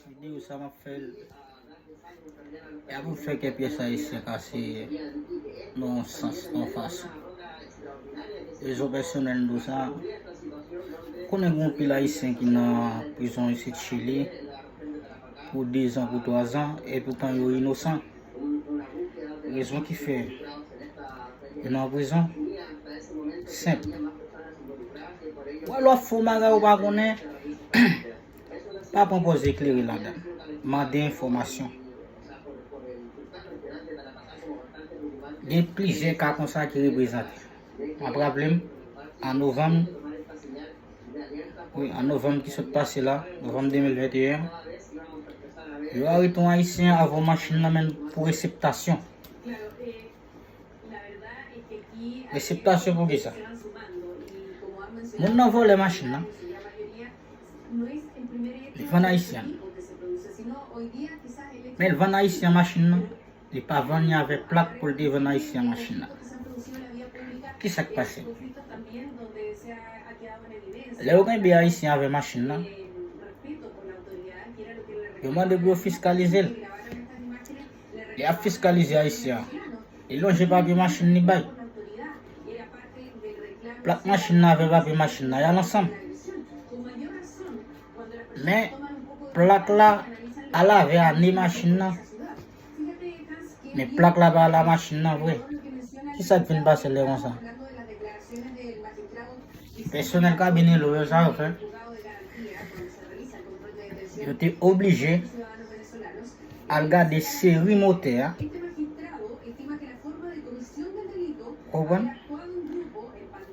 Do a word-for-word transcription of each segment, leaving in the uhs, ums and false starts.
Videyo sa m ap fè l, e a pou fè kè pyès ayisyen kase nan yon sans, nan yon fason. Rezon pèsonèl m di w sa, konnen gen anpil ayisyen ki nan prizon isit Chili pou dezan, pou twazan, e poutan yo inosan. Rezon ki fè yo nan prizon senp. Ou wè lè w ap fè yon bagay ou pa konnen, pa pran pòz eklere ladan. Mande enfòmasyon. Gen plizyè ka konsa ki reprezante. M ap raple m, an novanm, wi, an novanm ki sot pase la, novanm de mil venteyen, yo arete yon ayisyen avè yon machin nan men l pou reseptasyon. Reseptasyon pou kisa? Moun nan vòlè machin nan. Li vann ayisyen an. Men l vann ayisyen an machin nan. Li pa vann li avè plak pou l te vann ayisyen an machin nan. Kisa k pase? Lè yo kenbe ayisyen avè machin nan, yo mande pou yo fiskalize l. Li ap fiskalize ayisyen an. Li lonje papye machin li bay. Plak machin nan avè papye machin nan, y al ansanm. Men, plak la al avè ane machin nan. Men plak la pa al a machin nan vre. Kisa k vin pase lè konsa? Pèsonèl kabinè lo yo, sa yo fè? Yo te oblije al gade seri motè a. Konprann?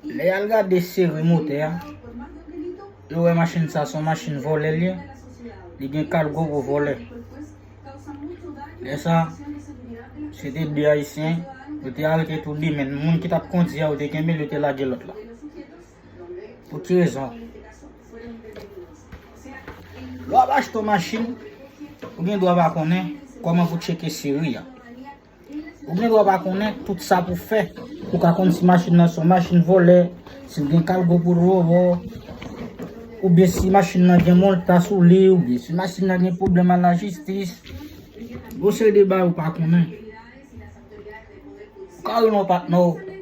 Lè y al gade seri motè a, yo wè machin sa se yon machin vòlè l ye. Li gen kalgo pou vòlè. Lè sa, se te de ayisyen, yo te arete tou de, men moun ki t ap kondi a, yo te kenbe l, yo te lage lòt la. Pou ki rezon? Lè w ap achte yon machin, ou gen dwa pa konnen kòman pou tcheke seri a. Ou gen dwa pa konnen tout sa pou fè. Ou ka konn si machin nan se yon machin vòlè, si l gen kalgo pou l revò, oubyen si machin nan gen mòlta sou li, oubyen si machin nan gen pwoblèm a lajistis. Gon seri de bagay ou pa konnen. Ou ka rele yon patnè w,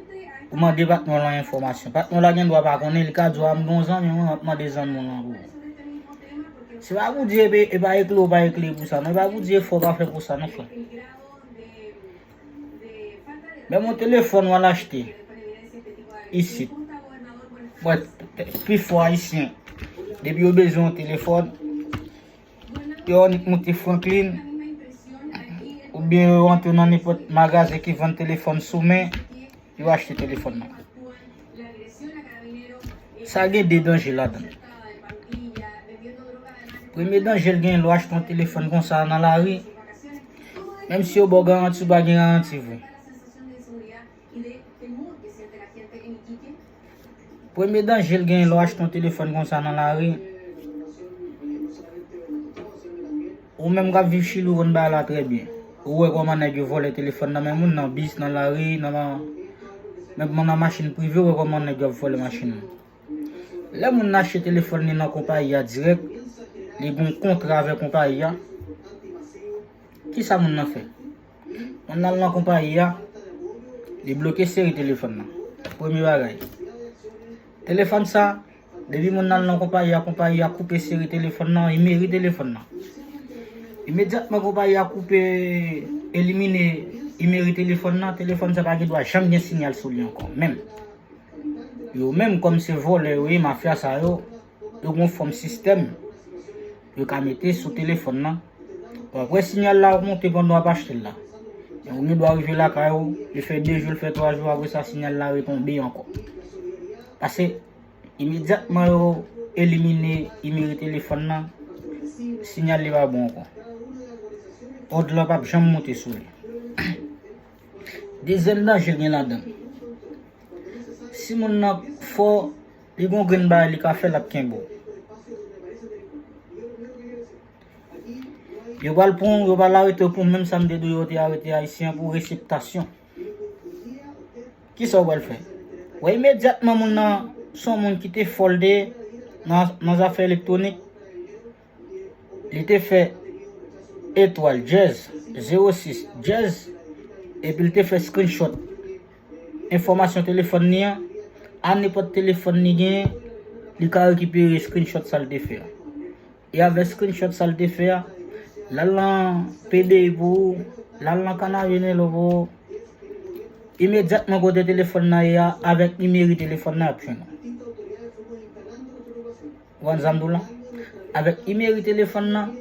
ou mande patnè w lan enfòmasyon. Patnè w la gen dwa pa konnen, li ka di w, "A, m gen yon zanmi mwen, m ap mande zanmi w lan pou ou." Se pa pou di e pa, e pa ekle w pa ekle pou sa, non. E pa pou di efò w pa fè pou sa, non, frè. Menm yon telefòn w al achte isit. Mwen, pifò ayisyen, depi yo bezwen yon telefòn, yo annik moute Franklin, oubyen yo antre nan nenpòt magazen ki vann telefòn sou men, yo achte telefòn nan. Sa gen de danje ladan l. Premye danje l gen lè w achte yon telefòn konsa nan lari, menm si yo ba w garanti, ou pa gen garanti vre. Premye danje l gen lè w achte yon telefòn konsa nan lari, ou menm k ap viv Chili, ou konn bagay la trè byen. Ou wè kòman nèg yo vòlè telefòn nan men moun, nan bis, nan lari, nan, menm nan machin prive, ou wè kòman nèg yo ap vòlè machin nan. Lè moun nan achte telefòn li nan konpayi a dirèk, li gen yon kontra avèk konpayi a, kisa moun nan fè? Moun nan al nan konpayi a, li bloke seri telefòn nan. Premye bagay. Telefòn sa, depi moun nan al nan konpayi a, konpayi a koupe seri telefòn nan, e meri telefòn nan. Imedyatman konpayi a koupe, elimine, e meri telefòn nan, telefòn sa pa gen dwa janm gen siyal sou li ankò, menm. Yo menm, kòm se vòlè yo ye, mafya sa yo, yo gen yon fòm sistèm yo ka mete sou telefòn nan. Ou ap wè siyal la ap monte pandan w ap achte l la. Men ou gen dwa rive lakay ou, li fè de jou, li fè twa jou, apre sa siyal la retonbe ankò. Paske imedyatman yo elimine, imeri telefòn nan, siyal li pa bon ankò. Òd la p ap janm monte sou li. Dezyèm danje gen ladan l. Si moun nan fò, li gon grenn bagay li ka fè, l ap kenbe w. Yo pral pran w, yo pral arete w pou menm sa m te di w, yo te arete ayisyen pou reseptasyon. Kisa w pral fè? Wè, imedyatman moun nan se yon moun ki te fò l te ye nan, nan zafè elektwonik, Li te fè etwal dyèz zewo sis dyèz, epi li te fè screenshot enfòmasyon telefòn li an. A nenpòt telefòn li genyen, li ka rekipere screenshot sa l te fè a. E avèk screenshot sa l te fè a, l al nan P D I pou ou, l al nan Canaviello pou ou. Imedyatman kote telefòn nan ye a, avèk imeri telefòn nan y ap jwenn ou. Ou konn sa m di w la? Avèk imeri telefòn nan,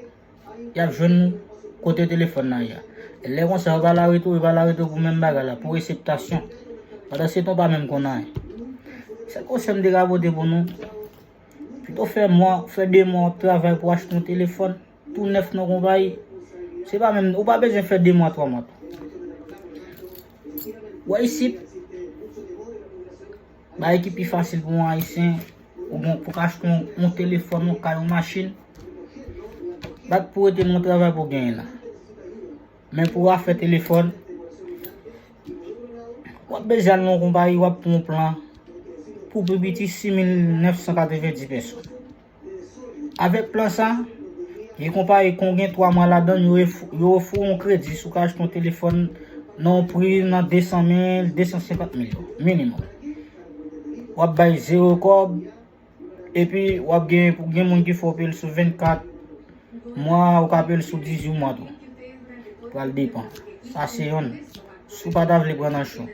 y ap jwenn ou kote telefòn nan ye a. Lè konsa, yo pa la retou, yo pa la retou pou menm bagay la, pou reseptasyon. Pandan se tan, ou pa menm konn anyen. Sèl konsèy m te ka pote pou nou, pito fè mwa, fè de mwa w ap travay pou achte yon telefòn tou nèf nan konpayi. Se pa menm, ou pa bezwen fè de mwa, twa mwa tou. Wè isit, bagay ki pi fasil pou yon Ayisyen, ou gen pou achte yon, yon telefòn, yon kay, yon machin, bat pou rete nan yon travay pou genyen la. Men pou afè telefòn, w ap bezwen al nan yon konpayi, w ap pran yon plan pou pi piti sis mil nèf san katrevenndis peso. Avèk plan sa, gen konpayi kon gen twa mwa ladan l, yo ofri w yon kredi si w ka achte yon telefòn nan yon pri nan de san mil, de san senkant mil yo, minimòm. W ap bay zewo kòb, epi w ap gen, gen moun ki fè w peye l sou vennkat mwa, ou ka peye l sou dizuit mwa tou. Pral depann. Sa se yonn. Si w pa ta vle pran nan cho.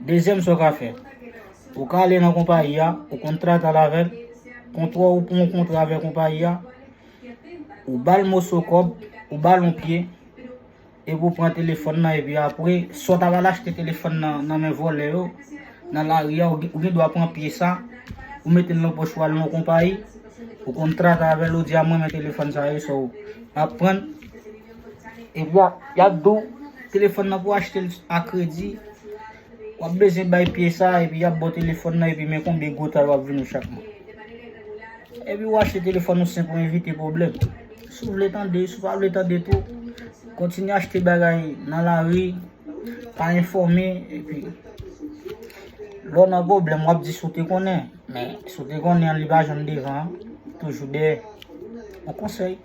Dezyèm sa w ka fè, ou ka ale nan konpayi a, ou kontrate avè l, kontra, ou pran yon kontra avè konpayi a, ou ba l moso kòb, ou ba l yon pye, epi w pran telefòn nan, epi apre, si w ta pral achte telefòn nan, nan men vòlè yo, nan lari a, ou gen, ou gen dwa pran pye sa, ou mete l nan pòch ou al nan yon konpayi, ou kontrate avè l, ou di a mwen men telefòn sa yo, so, m ap pran l, epi y ap, y ap di w, telefòn nan pou achte l a kredi, w ap bezwen bay pye sa, epi y ap ba w telefòn nan, epi men konbyen gwo tay w ap vin ou chak mwa. Epi w achte telefòn ou senp, ou evite pwoblèm. Si w vle tande, si w pa vle tande tou, kontinye achte bagay nan lari, pa enfòme, epi lè w nan pwoblèm, w ap di si w te konnen. Men, si w te konnen an, li pa janm devan an, toujou dèyè. Yon konsèy.